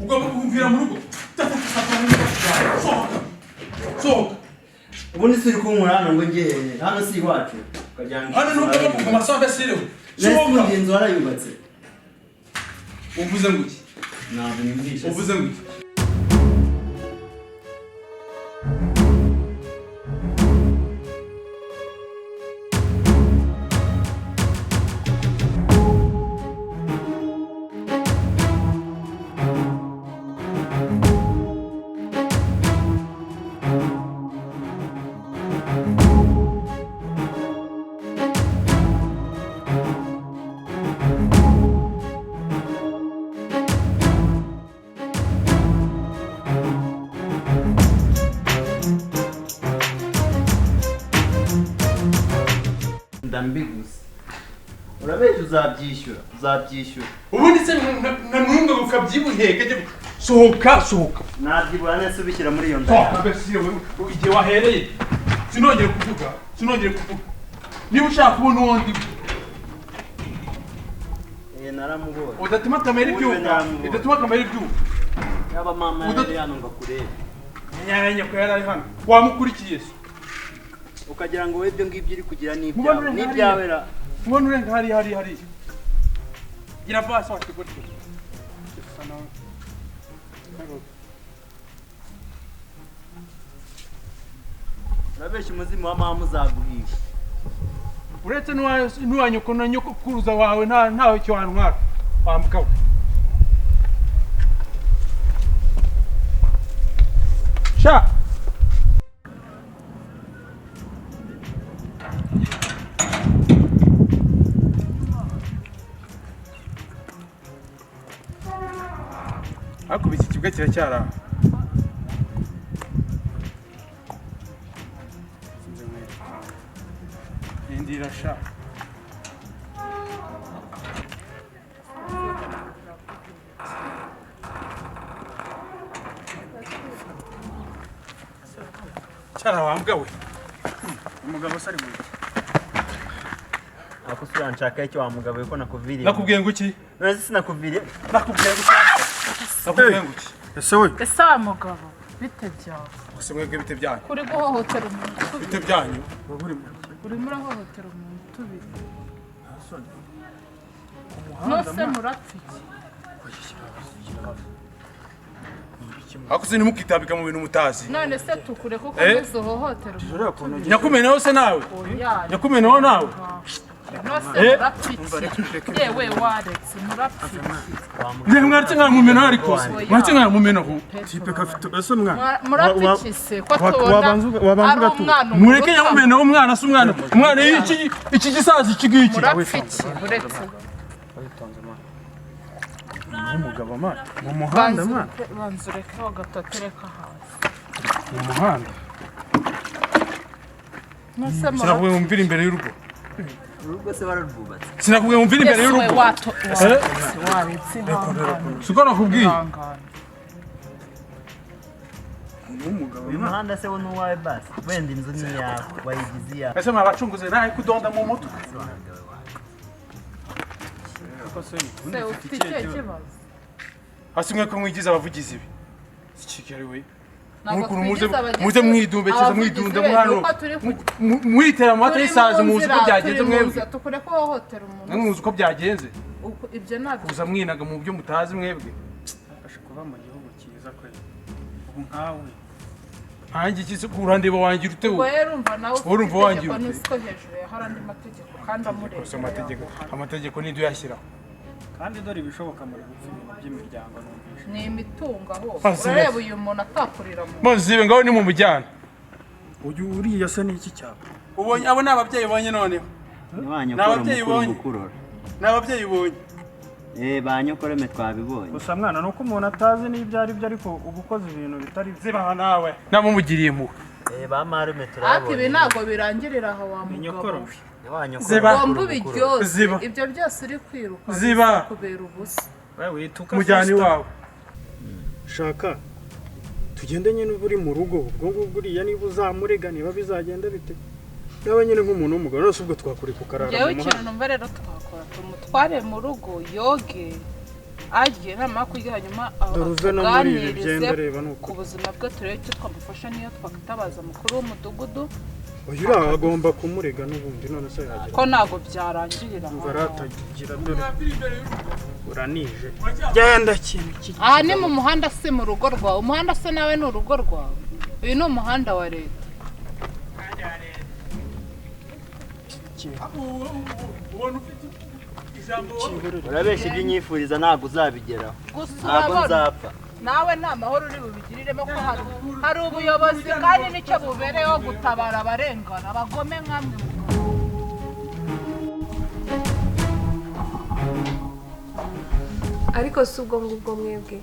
Ugomba kumvira mu rugo. Sohoka, sohoka. Ubundi si uri kunkura hano ngo njye hano si iwacu, ukagira ngo Hano ntugomba kuguma sohoka sirewe. Nese Sohoka. ubundi inzu warayubatse? Uvuze ngo iki? Ntabwo nyumvishe. Uvuze ngo iki? Ndambiguze, urabeshya, uzabyishyura, uzabyishyura. Ubundi se nka ntunga ukabyibuheka? Sohoka, sohoka. Nabyibura nese ubishyira muri iyo nda Sohoka. yawe. Mbese igihe wahereye sinongere kuvuga, sinongere kuvuga. Niba ushaka kubona uwo ndi Eh, naramubonye. udatuma kamera Ubundi ibyuka. naramubonye. Udatuma kamera ibyuka. Yaba mama yari hano ngo akurebe. Nyanya ko yari ari hano, wamukurikiye se? Ukagira ngo wowe ibyo ngibyo uri kugira ni Mubona ibyawe, urenga ni hariya. ibyawe ra. Ubona urenga hariya, hariya, hariya. Gira vasi wakigoryi. Urabeshya, umuzimu wa mama uzaguhisha. Uretse n'uwa nyoko na nyokuruza wawe, nta ntawe cyo wantwara wambuka we. Sha. Ariko ubu iki kibuga kiracyari aho. Sinzi nkwereke. Rindira sha. Cyara wambwa we. Umugabo se ari mu nzu? Ako se uranshaka icyo wa mugabo we, ko nakuviriye? Nakubwiye ngo iki? None se sinakuviriye? Nakubwiye ngo iki? Nakubwiye ngo iki? Ese we? Ese wa mugabo, bite byawe? Gusa mwebwe bite byanyu? Kuri guhohotera umuntu Bite tubiri. byanyu? Urimo urahohotera umuntu tubiri. Nose murapfa iki? Ariko se ntimukitabika mu bintu mutazi. None se tukure kuko Eh? ukomeza uhohotera umuntu tubiri. Nyakumenaho se nawe? Oya. Nyakumenaho nawe? Nose Eh? murapfa iki? Yewe, waretse, murapfa iki? Mwe mwaretse nkamumenaho, ariko mwaretse nkamumenaho. Tipe kafite ese mwana? Murapfa iki se ko tubona Wabanza ari ugatuza. umwana Mureke umuruta? nyamumenaho, umwana si umwana. Umwana iki gisaza iki ngiki. Murapfa iki? Uretse Umugabo mwana mu muhanda mwana. Banza ureke ho gato, atereka hasi. Mu muhanda. Nose Sinakubwiye murapfa ngo mvire imbere y'urugo. Urugo se wararwubatse? Sinakubwiye ngo mvire imbere Yesu we. y'urugo. Wato waretse, waretse, ihangane. Siko nakubwiye. Ihangane. Umugabo. Uyu muhanda se wo ni uwawe? Basi wenda inzu ni iyawe, wayigize iyawe. Ese mwabacunguze nawe kudonda mu mutwe? Se ufite ikihe kibazo? Hasi mwe ko mwigize abavugizi ibi. Si Kigali we. Ntabwo Mukuru muze twigize abagizi- muze mwidumbekeza abavugizi mwidunda be, hano. nuko turi Mwitera mu mata turi y'isazi, mu muzi uko nzira, byagenze turi mu mwebwe. nzira, tukure ko hohotera umuntu. Mwe muzi uko byagenze. Ibyo ntabyo. Kuza mwinaga mu byo mutazi mwebwe. Afashe kuba mu gihugu cyiza kweli ubu nkawe. Nkanjye iki se urandeba wangira ute Ubwo wowe? rero urumva nawe ufite Urumva itegeko wangira ute? n'uzi ko hejuru ya hari andi mategeko kandi amurengera. Gusa amategeko yaguhana. amategeko niyo uyashyiraho. Kandi dore ibishoboka muri gupfa ibintu by'imiryango numvise. Ni imitungo ahubwo. Maze- Urareba uyu muntu atakurira mu Muzibe ngaho ni mu mujyana. Uyu uriya se ni iki cyapa? Ubonye abo ni ababyeyi ubonye noneho. Ni wa Ni nyokuru ababyeyi mukuru ubonye. mukurora. Ni ababyeyi ubonye. Eh, ba nyokorome twabibonye. Gusa mwana nuko umuntu atazi n'ibyo ari byo, ariko uba ukoze ibintu bitari byo. Zibaha nawe. Namumugiriye impuhwe. Eh, ba marume Ariko ibi turabonye. ntabwo birangirira aho wa mugabo Nyokoro. we. Ni wa nyokuru Ziba. mukuru Wumva mukurora. ubiryoze. Ziba. Ibyo byose uri kwiruka Ziba. kubera ubusa. Wewe wituka. Mujyana iwawe. Shaka tugende nyine, uba uri mu rugo ubwo ngubwo uriya niba uzamurega, niba bizagenda bite nawe nyine nk'umuntu w'umugabo rwose ubwo twakureka ukarara Njyewe mu ikintu muhanda. numva rero twakora, tumutware mu rugo yoge. Agiye namara kurya, hanyuma Dore uve no muri ibi atuganirize byenda, reba ni ku ukuri. buzima bwe, turebe icyo twamufasha, niyo twakitabaza mukuru w'umudugudu. Uyu uriya agomba kumurega n'ubundi, none se yagira Ko ntabwo byarangirira umva aho ngaho. aratagira, dore uranije, genda kintu Aha ni mu muhanda, si mu rugo rwawe. Umuhanda se nawe ni urugo rwawe? Uyu ni umuhanda wa leta. Ubona ufite ijambo wowe. Urabeshya, ibyo unyifuriza ntabwo uzabigeraho. Gusa Ntabwo urabona nzapfa. nawe nta mahoro uri bubigiriremo, ko hari ubuyobozi kandi nicyo bubereyeho, gutabara abarengana, abagome nkamwe. Ariko si ubwo ngubwo, mwebwe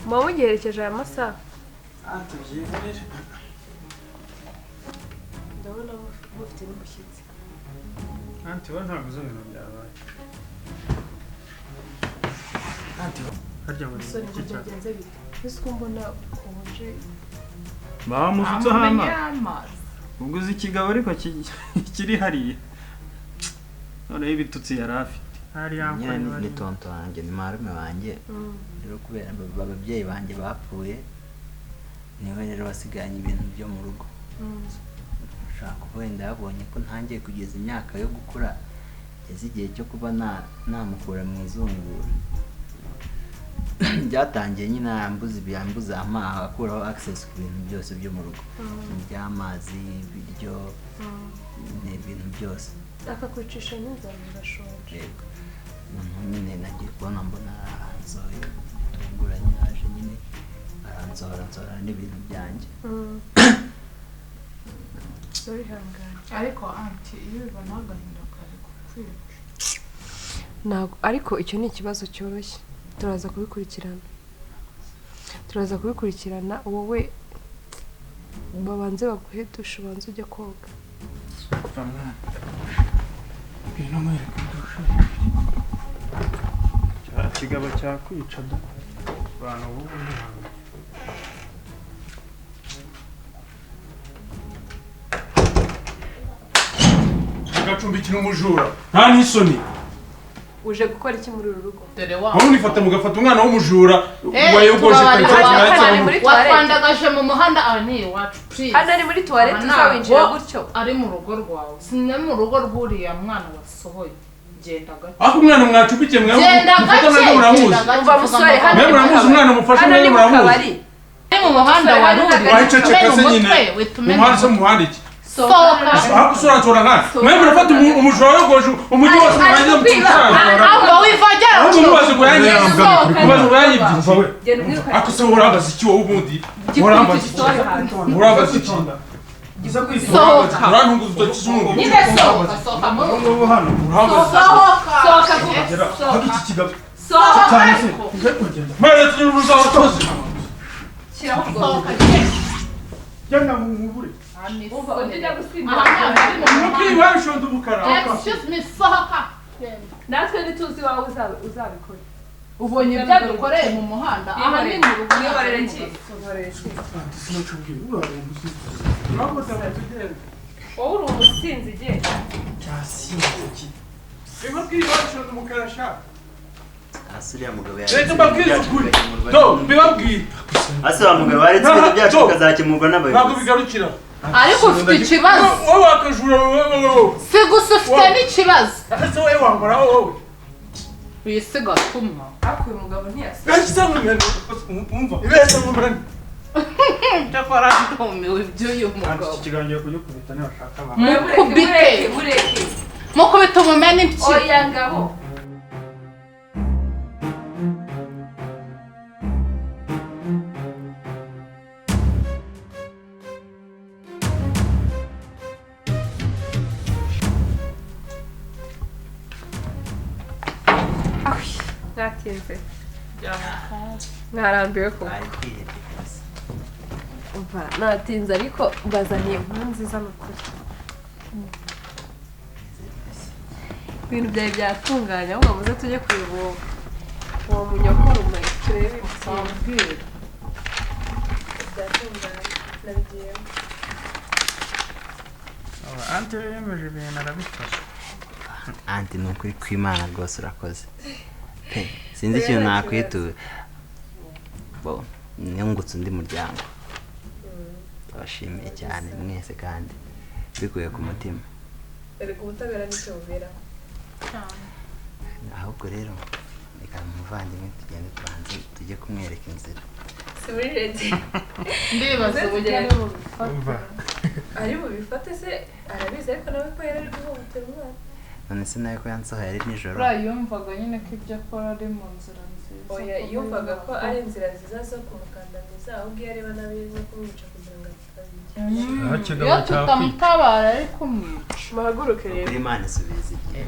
muba mugiherekeje aya masaha? Tubyihorere. Ndabona mufite n'umushyitsi. Anti, wowe ntabwo uzi ibintu byabaye. Anti, harya ngo ni Musore, iki ngo cyane? byagenze bite? Ese ko mbona ukonje? Bamusutseho amazi. Amazi. Ubwo uzi ikigabo ariko kiri hariya, noneho ibitutsi yari afite hariya. Nyine ni tonto wanjye, ni marume wanjye. Rero kubera ababyeyi banjye bapfuye, niwe rero wasigaranye ibintu byo mu rugo. Ushobora kuba wenda yabonye ko ntangiye kugeza imyaka yo gukura, ngeze igihe cyo kuba namukura mu izungura. Byatangiye nyine yambuza, yambuza amazi, akuraho access ku bintu byose byo mu rugo, iby'amazi, ibiryo, ni ibintu byose. Akakwicisha n'inzara, urashonje. Yego. Noneho nyine nagiye kubona mbona aransohoye bitunguranye, yaje nyine aransohora, nsohora n'ibintu byanjye. Sorry, ihangane. Ariko anti, iyo ubibona agahinda kari kukwica. Ntabwo, ariko icyo ni ikibazo cyoroshye, turaza kubikurikirana, turaza kubikurikirana. Wowe babanze baguhe dushe, ubanze ujye koga. Ngwino nkwereke dushe. Cya kigabo cyakwica da, abantu bubu ntibanga. Mugacumbikira umujura, nta n'isoni? Uje gukora iki muri uru rugo? Dore wa Wowe unifata, mugafata umwana w'umujura Eh, wayogoje tubabarira. karitsiye. Hano Mwanditse ni muri toilette. Watwandagaje mu muhanda, aha ni iwacu, please. Hano ni muri toilette, Aha uzawinjira ntabwo gutyo? ari mu rugo rwawe, si no mu rugo rw'uriya mwana wasohoye. Genda gake. Aho umwana mwacumbikiye mwe Genda mufata gake. mwebwe muramuzi? Genda gake. Umva musore, hano Mwe ni mu muramuzi kabari. umwana mufashe, Hano mwe ni mu muramuzi. kabari. Ni mu muhanda Musore, wa hano ruri. ntabwo ari Wahiceceka se nyine. Umutwe witumena. Mu muhanda se, mu muhanda iki? Sohoka. Aho gusoranzora nkana mwe murafata umujura wayogoje umujyi wose, mwarangiza mukisanzura. Ahubwo wivogera. Ahubwo mubaze ngo yanyibye, mubaze ngo yanyibye iki? Genda umwirukane. Ariko se urambaza iki wowe ubundi? Urambaza iki? Urambaza iki? Sohoka. Urantunguza udakizungu. Nyine sohoka, sohoka muri uru. Ubu hano Urambaza. Sohoka. Sohoka vuba. hano iki kigabo Sohoka. cyane se kugenda. Maze turi ruzaba tuzi. Shyiraho ubwo. Sohoka, genda. Genda mu nkubure. Umva, ujya gusinda. Aha ntabwo ari mu Umupira muhanda. iwawe ushonda umukara. Excuse me, sohoka. Natwe ntituzi iwawe, uzabikora. Ubonye ibyo dukoreye mu muhanda? Aha ni mu rugo. Mwiborere ki? Sinacubwira urarenga. Wowe uri umusinzi, genda. Cyasinze ki? Umupira iwawe ushonda umukara sha. Hasi uriya mugabo Reka mbabwize ukuri. Do, mbibabwire. Hasi wa mugabo waretse ibintu byacu Do. bikazakemurwa Ntabwo n'abayobozi. bigarukira. Ariko ufite ikibazo. Wowe wakajura wowe wowe. Si gusa ufite n'ikibazo. Ese wowe wambara wowe? Wisiga tumwa. Ariko uyu mugabo ntiyasa. Benshi cyangwa umva. Ibese mwumva. Cyakora ndumiwe iby'uyu Anti, mugabo. iki kiganiro ngiye kugikubita nibashaka abantu. Mukubite. Mureke, mureke. Mukubite umumene impyiko. Oya ngabo. Mwatinze, mwarambiwe koko. Bari kwihebye kabisa. Umva, natinze ariko mbazaniye inkuru nziza ni ukuri. Ibintu byawe byatunganye, ahubwo muze tujye kureba uwo munyokorume, turebe Wambwira. Byatunganye, nabigiyemo. Anti yemeje ibintu arabifasha. Anti, ni ukuri kw'Imana rwose urakoze pe. Sinzi Oya, ikintu nta nakwitura. Bo, nungutse undi muryango. Ndabashimiye cyane mwese kandi bikuye ku mutima. Erega ubutabera nicyo buberaho. Ahubwo rero reka umuvandimwe tugende tubanze tujye kumwereka inzira. Si muri redi. Ndibaza uburyo ari bubifate. Umva. Ari bubifate se arabizi, ariko nawe ko yari ari guhohotera umwana. None se nawe ko yansohoye ari nijoro? Buriya yumvaga nyine ko ibyo akora ari mu nzira nziza. Oya, yumvaga ko ari inzira nziza zo kumukandamiza, ahubwo iyo areba nabi no kumwica kugira ngo atabijya. Iyo tutamutabara ari kumwica. Muhaguruke rero. Kuri Imana isubiza igihe.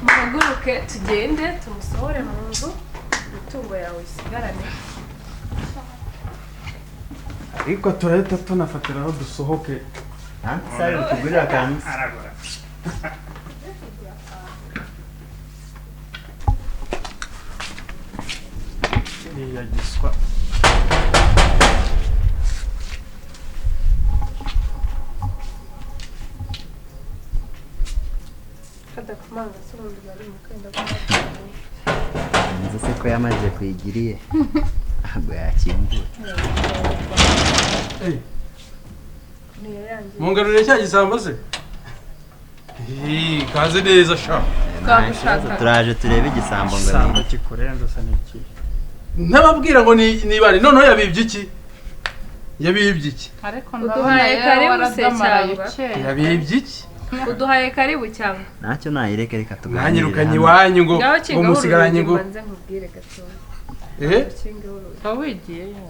Muhaguruke tugende tumusohore mu nzu, imitungo yawe isigarane. Ariko turahita tunafatiraho dusohoke. Sare tugurira akantu. Aragura. Iriya giswa. Kadakomanga se ubundi bari mu kenda kumanga. Nzi se ko yamaze kuyigiriye ntabwo yakingura. Ntiyayangiye. Mungaruriye cya gisambo se? Ih, kaze neza sha. Nta kibazo, turaje turebe igisambo ngo Igisambo ni kikurenze se ni iki? Ntababwira ngo ni nibare noneho yabibye iki? Yabibye iki? Ariko ndabona Uduhaye yewe karibu se waradamaraye cyangwa? ukeye. Yabibye iki? Uduhaye karibu cyangwa? Ntacyo nayireke, reka tuganire. Mwanyirukanye hano. iwanyu ngo Ngaho ngo kingaho musigaranye urugi ngo mbanze nkubwire gatoya. eh Kingaho urugi. Uba wigiyeyo.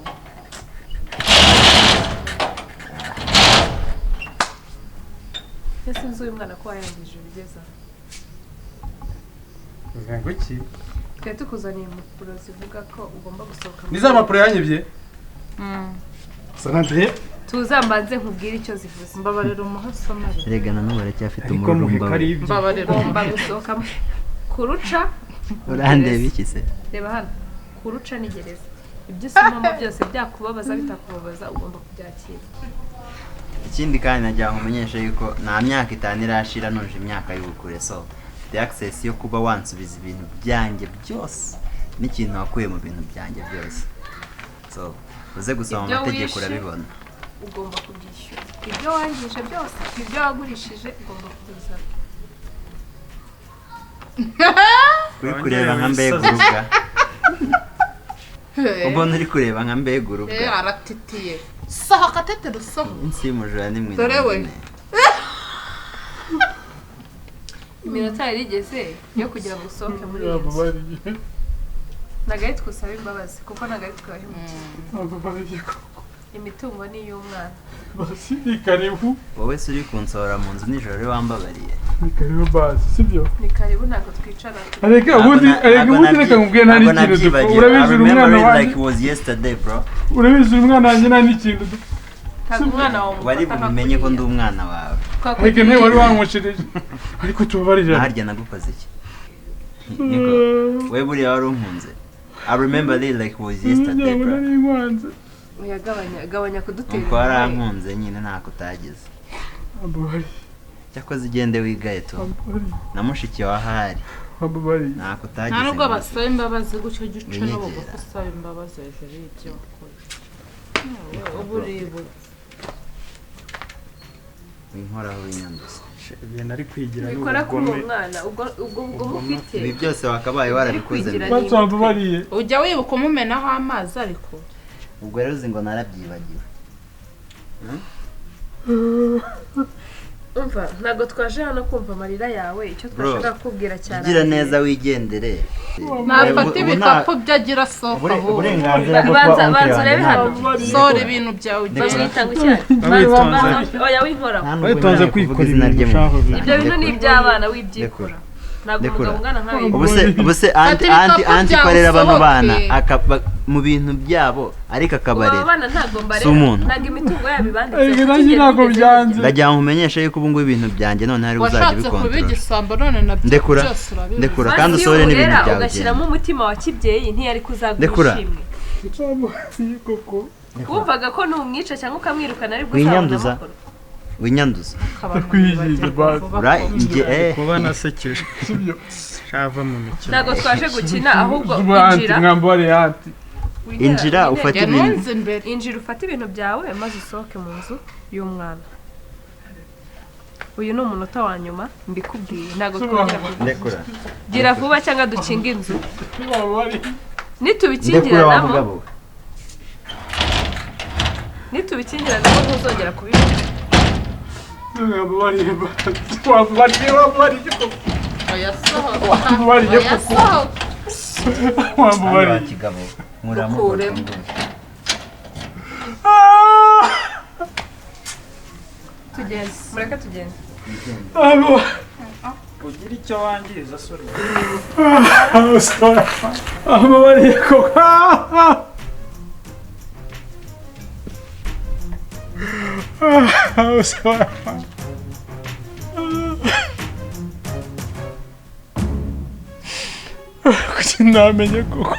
Ese inzu uyu mwana ko wayangije ubigeza? Ngo iki? Twari tukuzaniye impapuro zivuga ko ugomba gusohoka. Ni za mpapuro yanyibye? Sanante. Tuzambanze nkubwire icyo zivuze. Mbabarira umuhe usomere. Erega na n'ubu aracyafite Ariko muhe umururumba ko ari we. ibye. Mbabarira. Ugomba gusohoka kuruca. Urandeba iki se? Reba hano. Kuruca ni gereza. Ibyo usomamo byose byakubabaza bitakubabaza ugomba kubyakira. Ikindi kandi nagira ngo umenyeshe yuko nta myaka 5 irashira nuje imyaka y'ubukure, so the access yo kuba wansubiza ibintu byanjye byose n'ikintu wakuye mu bintu byanjye byose, so uze gusoma Ibyo amategeko wishe. urabibona. Ugomba kubyishyura. Ibyo wangije byose, ibyo wagurishije ugomba kubizana. Uri kureba nka mbega urubwa, ubona uri kureba nka mbega urubwa. Aratitiye. Sohoka tetero sohoka. Insi y'umujura ni mwe. Dore we. Iminota yari igeze yo kugira ngo usohoke muri iyi nzu. Ntabwo ari twe usaba imbabazi kuko ntabwo ari twe wahemukiye. Imitungo ni iy'umwana. Basi ni karibu. Wowe se uri kunsohora mu nzu nijoro uri wambabariye? Ni karibu basi, sibyo? Ni karibu ntabwo twicara. Areka ubundi, areka ubundi reka nkubwire nta n'ikintu dupfa. Urabizi uri umwana like wanjye. it was yesterday bro. Urabizi uri umwana wanjye nta n'ikintu dupfa. Ntabwo umwana wawe Wari umufata nka bubimenye ko ndi kuriya. umwana wawe. Areka ntiwe wari wanyweshereje. Ariko tubabarira. Harya nagukoze iki? Niko we buriya wari unkunze. I remember it like it was yesterday Ntabwo bro. nari nkwanze. Oya, gabanya gabanya kudutera. Nuko warankunze nyine ntako utagize. Ambabariye. Cyakoze ugende wigaye tu. Ambabariye. Na mushiki wa ahari Ambabariye. ntako utagize. Nta nubwo ngo basaba imbabazi gutyo jya uca Winyegera. n'ubugufi usaba imbabazi hejuru y'ibyo wakoze. Yewe, uba uributse. Winkoraho winyanduza. Ibintu ari kwigira ni Bikora kuri uwo ubugome. mwana ubwo ubwo ubwo ufite. Ibi byose wakabaye warabikoze kwigira mbere. Basi wambabariye. Ujya wibuka umumenaho amazi ariko. Ubwo rero uzi ngo narabyibagiwe. Umva, ntabwo twaje hano kumva amarira yawe, icyo Bro, twashaka kukubwira cyane. Gira neza wigendere. Nafata Ubu ibikapu bye agira sohoka ahubwo. Uburenganzira bwo kuba Banza oncle banza wanjye urebe hano. ntabwo. Sohora ibintu byawe ugende. Bamwita ngo icyayi. Witonze. Oya winkoraho. Nta nubwo Witonze nari kuvuga kwikora izina rye ibintu mu ushaka. Ibyo bintu ni Ndekura. iby'abana wibyikora. Ntabwo Ndekura. umugabo ungana nkawe. Ubu se anti Fata anti ibikapu anti byawe korera bano bana usohoke. akaba mu bintu byabo ariko Ubu aba akabarera. bana ntabwo mbarera. Si umuntu. Ntabwo imitungo yabo ibanditse. Areka nanjye ntabwo byanze. Ndagira ngo nkumenyeshe yuko ubu ngubu ibintu byanjye none hari uzajya Washatse kuba ubikontorora. igisambo none nabyo Ndekura. byose urabibuze. Ndekura kandi usohore n'ibintu byawe ugashyiramo ugende. umutima wa kibyeyi ntiyari kuzaguha Ndekura. ishimwe. Ambabariye koko. Wumvaga ko numwica cyangwa ukamwirukana aribwo uzabona Winyanduza. amahoro. Winyanduza. Ndakwinginze basi. Ura njye eh. Kuba nasekeje. Sibyo. Shava mu mikino. Ntabwo twaje gukina, ahubwo Zuba anti injira. mwambare anti. Winjira- Injira ufate ibintu. Yanunze imbere. Injira ufate ibintu byawe maze usohoke mu nzu y'umwana. Uyu ni umunota wa nyuma mbikubwiye, ntabwo twongera kuvuga. Ndekura. Gira vuba cyangwa dukinge inzu. Mwambare. Ndekura wa Nitubikingiranamo, mugabo we. nitubikingiranamo ntuzongera kubibona. Mwambare basi. Wambare wambare koko. Oyasohoka. Wambariye koko. Oyasohoka. Hano wa Wambare. kigabo. Nkuramo Dukuremo. urufunguzo. Tugende, mureke tugende. Abo. Ugira icyo wangiza sore. Wambare koko. Ah, kuki ntamenye koko?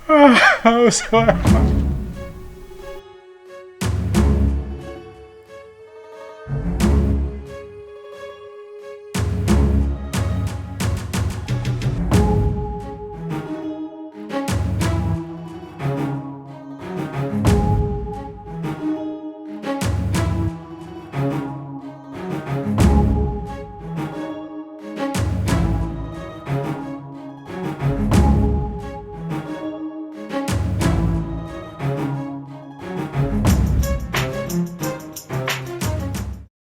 Ah, sorry.